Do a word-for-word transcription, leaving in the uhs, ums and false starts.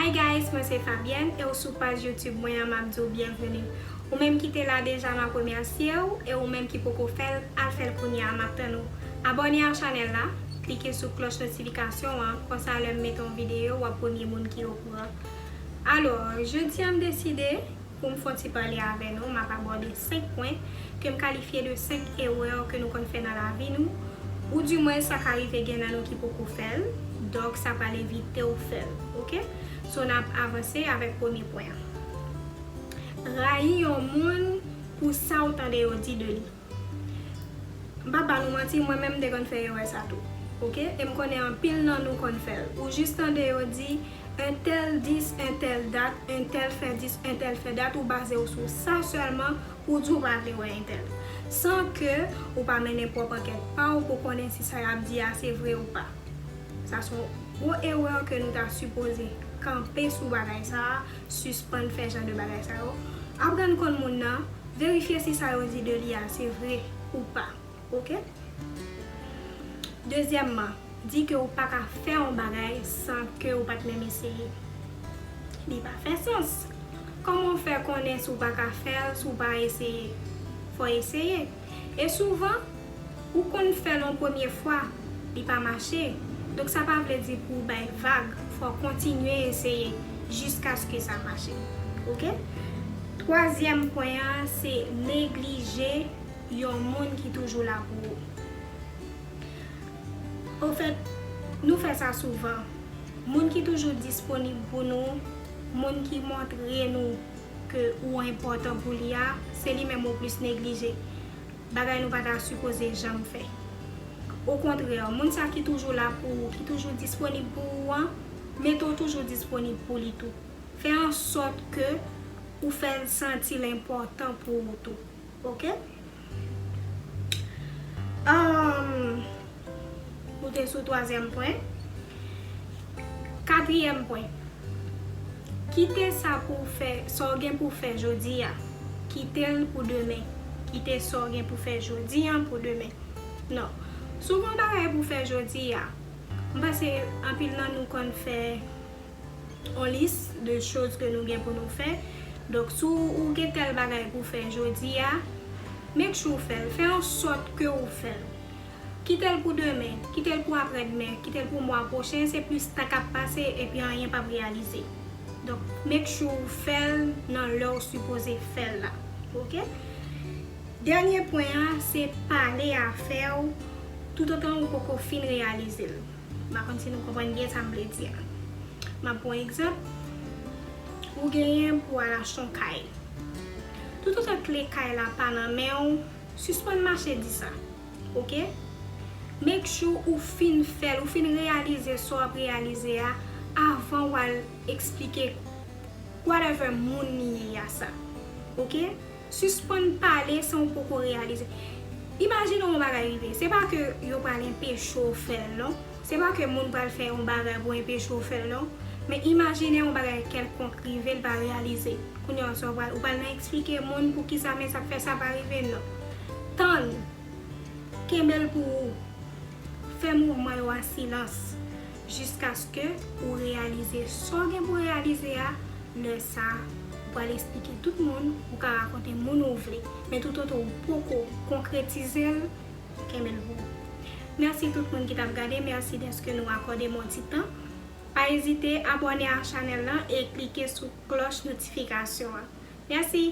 Hey guys, mwen se Fabienne e w sou paj YouTube mwen an, m ap di w byenveni. Ou menm ki te la deja, m ap remèsye w, e ou menm ki poko fè l, al fè l kounye a, m ap tann ou. Abòne a chanèl la, klike sou klòch notifikasyon an, konsa lè m mete yon videyo, w ap premye moun ki okouran. Alò, jodi a m deside pou m fè yon ti pale avè nou, m ap abòde senk pwen ke m kalifye de senk erè ke nou konn fè nan lavi nou, oudimwen sa ka rive gen nan nou ki poko fè l, donk sa pral evite w fè l, oke? So, n ap avanse avèk premye pwen an. Rayi yon moun pou sa w tande yo di de li. M p ap ba nou manti, mwen menm m te konn fè erè sa tou. Oke? E m konnen anpil nan nou konn fè l. Ou jis tande yo di, entèl dis, entèl dat, entèl fè dis, entèl fè dat, ou baze w sou sa sèlman, ou di w pa vle wè entèl. San ke ou pa mennen pwòp ankèt pa w pou konnen si sa y ap di a se vre ou pa. Sa se yon gwo erè ke nou ta sipoze kanpe sou bagay sa a, sispann fè jan de bagay sa yo. Aprann konn moun nan, verifye si sa yo di de li a se vre ou pa. Oke? Dezyèmman, di ke w pa ka fè yon bagay san ke w pa t menm eseye. Li pa fè sans. Kòman w fè konnen si w pa ka fè l, si w pa eseye? Fò w eseye. E souvan, ou konn fè l yon premye fwa, li pa mache. Donk sa pa vle di pou w bay vag, fò w kontinye eseye jiskaske sa mache. Oke? Twazyèm pwen an, se neglije yon moun ki toujou la pou ou. Ofèt, nou fè sa souvan. Moun ki toujou disponib pou nou, moun ki montre nou ke ou enpòtan pou li a, se li menm ou plis neglije. Bagay nou pa ta sipoze janm fè. Okontrè, moun sa ki toujou la pou ou, ki toujou disponib pou ou an, mete w toujou disponib pou li tou. Fè ansòt ke ou fè l santi l enpòtan pou ou tou. Oke? Ahn, nou te sou twazyèm pwen. Katriyèm pwen. Kite sa pou w fè, sa w gen pou w fè jodi a, kite l pou demen. Kite sa w gen pou w fè jodi a pou demen. Non. Si w gen yon bagay pou w fè jodi a, m panse anpil nan nou konn fè yon lis de choz ke nou gen pou nou fè. Donk, si w gen tèl bagay pou w fè jodi a, make sure w fè l. Fè ansòt ke w fè l. Kite l pou demen, kite l pou aprèdmen, kite l pou mwa pwochen, se plis tan k ap pase epi anyen p ap reyalize. Donk, make sure w fè l nan lè w sipoze fè l la. Oke? Dènye pwen an, se pale afè w toutotan ou poko fin reyalize l. M pa konn si nou konprann byen sa m vle di a. M ap pran yon egzanp. Ou genyen pou al achte yon kay. Toutotan kle kay la pa nan men w, sispann mache di sa. Oke? Make sure ou fin fè l, ou fin reyalize sa w ap reyalize a avan w al eksplike whatever moun li ye a sa. Oke? Sispann pale san w poko reyalize. Imajine yon bagay rive. Se pa ke yo pral enpeche w fè l non. Se pa ke moun pral fè yon bagay pou enpeche w fè l non. Men imajine yon bagay kèlkonk rive, l pa reyalize. Kounye a sa w pral, ou pral nan eksplike moun poukisa men sa k fè sa pa rive non. Tann. Kenbe l pou ou. Fè mouvman yo an silans. Jiskaske ou reyalize sa w gen pou reyalize a, lè sa a, ou pral eksplike tout moun, ou ka rakonte moun ou vle. Men toutotan ou poko konkretize l, kenbe l pou ou. Mèsi tout moun ki t ap gade, mèsi dèske nou akòde m yon ti tan. Pa ezite abòne a chanèl lan e klike sou klòch notifikasyon an. Mèsi!